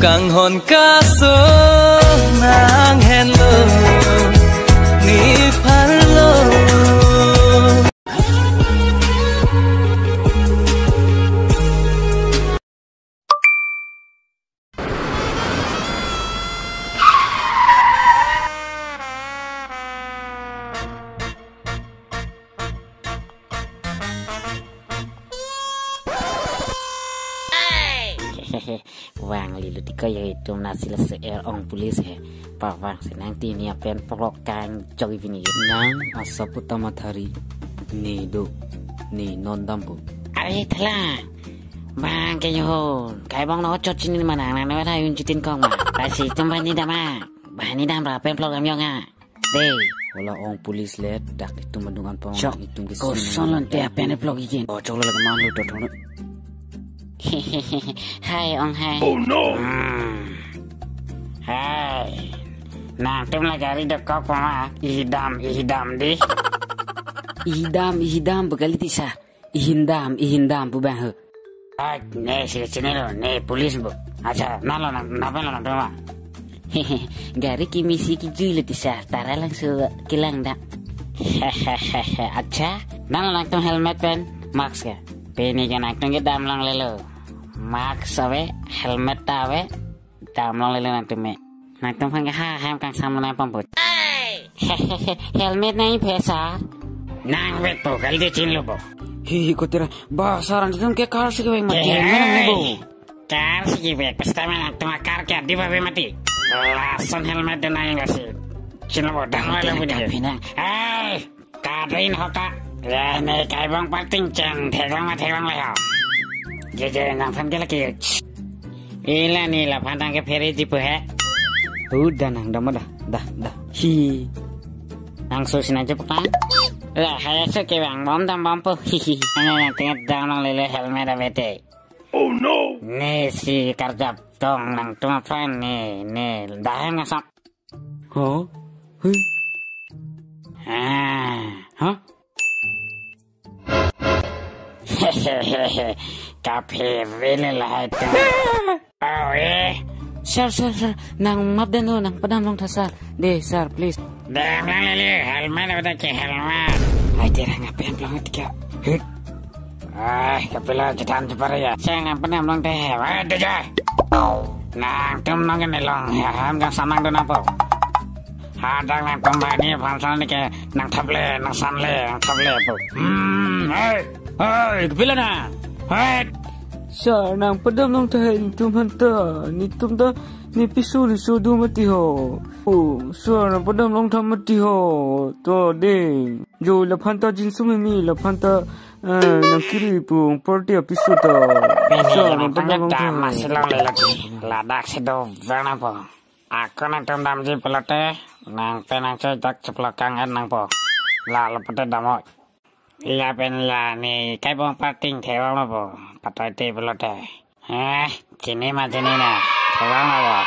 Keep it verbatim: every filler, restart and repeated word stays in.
Kanghon kaso nang henlo, ne pharlo. Vang lilo tiko ya itum nasi lasi er ong police he. Pavang si nang ti ne apen plock kang chok ipini. Nang asap utama thari. Ne do. Ne non dampo. Are thala. Bang ke yo. Kai bang no chot chini ma nang nang na tha yun chitin kong ma. Pasi itum bani dam ma. Bani dam ra pen plock dam yong a. Dei. Wala ong police le dak itum adung anpong. Chok. Itum ke koson lon te apen plock ikin. Oh, chok lo lagi malu to thong. Hai ong hai. Oh no. Hmm. Hai. Nangtum la gari dokok ma. Ihidam, ihidam di. Ihidam, ihidam pu kali tisa. Ihindam, ihindam pu bang he. Ai, ne si chinilo, ne police bo. Acha, nalo nang, napa lo nangtum ma? Gari kimi si kijui lo tisa, tara langso kelang da. Acha, nalo nangtum helmet pen, mask ke. Pini ke nangtum ke dam longlelo. Mask ave, helmet ta ave, dam longlelo nangtum me. Nangtum aphan ke ha hem kangsam nang pamput. Helmet nangphe sir. Nang vek po, kali de chinilo bo. Hi, hi, kotira. Ba, sir, nangtum ke car si kevek mati. Hey. Mana ne bo? Car si kevek, pesta mana nangtum car ke adi babe mati. Lason helmet de nang lasi. Chinilo bo, dam longlelo. Kotira bu de. Kapi nang? Hey! Kadrin hoka. Ya, ne kai bang parting cheng theklong ma theklong le ho. Je je nangphan ke laki. Ila ne laphan tang ke phere jipu he. Udah nang dam dah, dah, dah. Hi. Nang so sinang jepuk tang. La hai so kevang bom dam bom po. Hi hi. Nang nang tenget dam longlelo helmet ave te. Oh no. Ne si karjap tong nangtum aphan ne, ne dahem ngasam. Huh? Hui. Ah, huh? Kaphere le lahai ta. Oh, eh. Sir, sir, sir. Nang map den ho, nang padam long tha, sir. De, sir, please. Dam longlelo, helmet ave ta ke helmet. Ai, de rang apen plong tiga. Hit. Ai, kapila chetan chepara ya. Cheng nang padam long te he. Wah, de ja. Nangtum nang ke ne long. Ya, ham kangsam nang do nangpo. Hadak nangtum bani aphan son ke nang thap le, nang san le, nang thap le po. Hmm, hey, hey, kapila na. Hey. Sir, nang padam long te he, netum aphan ta. Netum ta, ne piso ne so do mati ho. Oh, sir, nang padam long tha mati ho. To de. Jo, laphan ta jinsu memi, laphan ta, eh, nang kiri pu party apiso ta. Pini so, nang nang padam long tha. Masih longlelo ki. Ladak si do vang nangpo. Ako nangtum damji pulote, nang pen nang choi dak cheplok kang-et nangpo. La lapote dam oi. La pen la ne kai bang parting theklong lo po. Patoi te pulote. Eh, chini ma chini na. Theklong lo po.